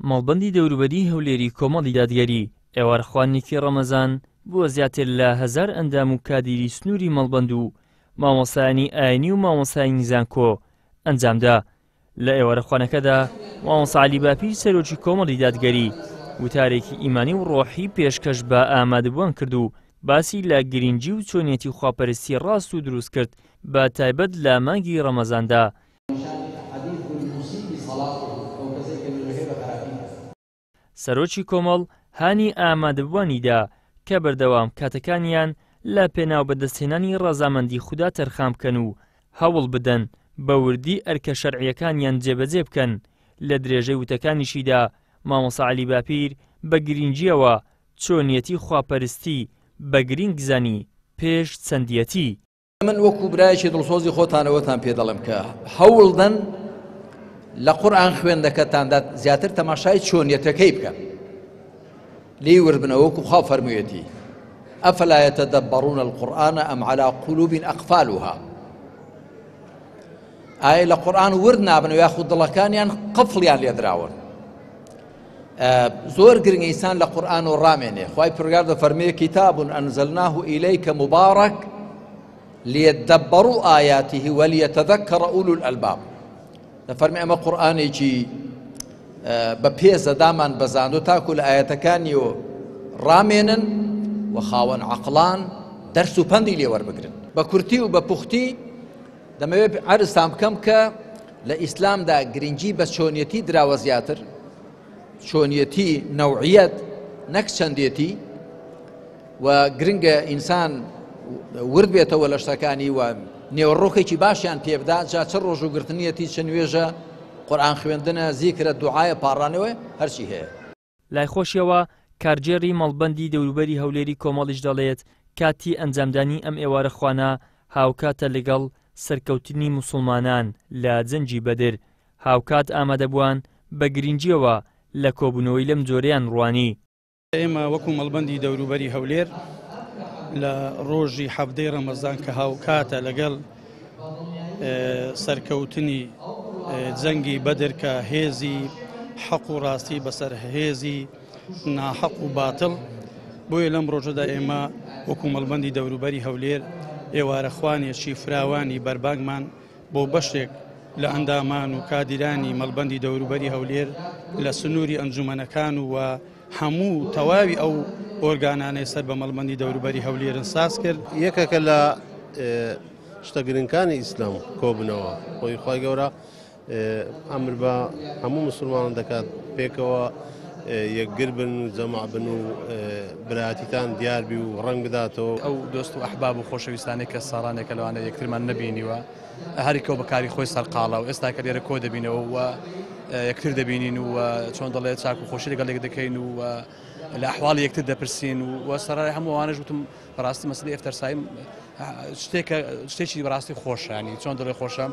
مەڵبەندی دەوروبەری هەولێری کۆمەڵی دادگەری، ئێوارەخوانێکی ڕەمەزان بۆ زیاتر لە هەزار ئەندام و کادیری سنووری مەڵبەند و مامۆستایانی ئاینی و مامۆستایانی زانکۆ ئەنجامدا. لە ئێوارەخوانەکەدا مامۆستا عەلی باپیر سەرۆکی کۆمەڵی دادگەری وتارێکی ئیمانی و ڕۆحی پێشکەش بە ئامادەبووان کرد و باسی لە گرنگی و چۆنیەتی خواپەرستی ڕاست و دروست کرد بە تایبەت لە مانگی ڕەمەزاندا. سەرۆکی کۆمەڵ هانی ئامادەبووانی دا کە بەردەوام کاتەکانیان لە پێناو بەدەستهێنانی ڕەزامەندی خودا تەرخان بکەن و هەوڵ بدەن بە وردی ئەرکە شەرعییەکانیان جێبەجێ بکەن، لە درێژەی وتەکانیشیدا مامۆستا عەلی باپیر بە گرینگییەوە چۆنیەتی خواپەرستی بە گرینگ زانی پێش چەندیەتی. من وەکو برایەکی دڵسۆزی خۆتان ئەوەتان پێ دەڵێم کە هەوڵدەن لە قورئان خوێندەکەتاندا زیاتر تەماشای چۆنیەتەکەی بکەن لێی وردبنەوە وەکو خوا فەرموویەتی ئەفلا يتدبرون القرآن أم على قلوب أقفالها ئایا لە قورئان ورد نابن و یاخود دڵەکانیان قفڵیان لێدراون زۆر گرنگە ئینسان لە قورئان و ڕامێنێ خوای پرگار دەفەرمێ کتاب أنزلناه إليك مبارك ليدبروا آياته وليتذكر أولو الألباب دەفەرمێ ئەمە قورئانێکی بە پێزە دامان بەزاندو تاکو لە ئاەتەکانی و ڕامێنن و خاوەن عەقڵان دەرس و پەندی لێ وەربگرن بە کورتی و بە پوختی دەمەوێت عەرزتان بکەم کە لە ئیسلامدا گرنگی بە چۆنیەتی دراوە زیاتر چۆنیەتی نەوعیەت نەک چەندێتی و گرنگە ئینسان ورد بێتەوە لە شتەکانی و نێوەڕۆکێکی باشیان پێبدا جا چ ڕۆژ و گرتنیەتی چ نوێژە قورآن خوێندنە زیکرە دوعاە پاڕانەوە هەرچی هەیە. لای خۆشیەوە کارگێڕی مەڵبەندی دەوروبەری هەولێری کۆمەڵیش دەڵێت، کاتی ئەنجامدانی ئەم ئێوارەخوانە هاوکاتە لەگەڵ سەرکەوتنی موسڵمانان لە جەنگی بەدر، هاوکات ئامادەبووان بە گرنگییەوە لە کۆبوونەوەی لەم جۆرەیان ڕوانی. ئێمە وەکو مەڵبەندی دەوروبەری هەولێر لە ڕۆژی حەڤدەی ڕەمەزان کە هاوکاتە لەگەڵ سەرکەوتنی جەنگی بەدر کە هێزی حەق و ڕاستی بەسەر هێزی ناحەق و باتڵ بۆیە لەم ڕۆژەدا ئێمە وەکو مەڵبەندی دەوروبەری هەولێر ئێوارەخوانێکی فراوانی بەربانگمان بۆ بەشێک لە ئەندامان و کادیرانی مەڵبەندی دەوروبەری هەولێر لە سنووری ئەنجومەنەکان و هەموو تەواوی ئەو ئۆرگانانەی سەر بە مەڵبەندی دەوروبەری هەولێرن ساز کرد. یەکێکە لە شتە گرنگانی ئیسلام کۆبنەوە خۆی خوای گەورە ئەمر بە هەموو مسلمانان دەکات پێکەوە یەکگر بن و جەمع بن و برایەتیتان دیار بی و ڕەنگ بداتەوە. ئەو دۆست و ئەحباب و خۆشەویستانەی کە ساڵانێکە لەوانە یەکترمان نەبینیوە هەریکەو بە کاری خۆی سەرقاڵە و ئێستا کە لێرە کۆ دەبینەوە و یەکتر دەبینین و چۆن دەڵێ چاک و خۆشی لەگەڵ یەک دەکەین و لە ئەحواڵی یەکتر دەپرسین و سەرای هەموو ئەوانەش وتم بەڕاستی مەسەلەی ئێفتەرسایم شتێکە شتێکی بەڕاستی خۆشانی چۆن دەڵێ خۆشە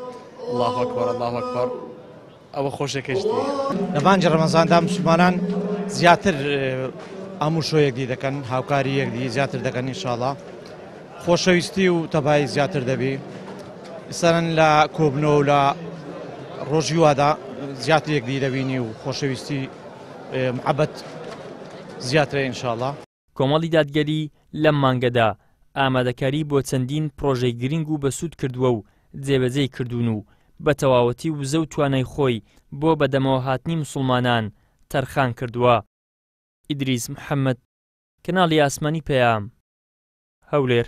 الله ئەکبەر الله ئەکبەر ئەوە خۆشێکەش دی. لە مانگی ڕەمەزاندا مسوڵمانان زیاتر ئاموشۆ یەکدی دەکەن هاوکاری یەکدی زیاتر دەکەن ئینشاڵا خۆشەویستی و تەبایی زیاتر دەبی سەرن لە کۆبنەوە و لە ڕۆژی وادا زیاتر یەکدی دەبینی و خۆشەویستی محەبەت زیاترە ئینشاڵا. کۆمەڵی دادگەری لەم مانگەدا ئامادەکاری بۆ چەندین پڕۆژەی گرنگ و بەسوود کردووە و جێبەجێی کردوون و بە تەواوەتی وزە و توانای خۆی بۆ بەدەمەوەهاتنی موسڵمانان تەرخان کردووە. ئیدریس محەمەد، کەناڵی ئاسمانی پەیام، هەولێر.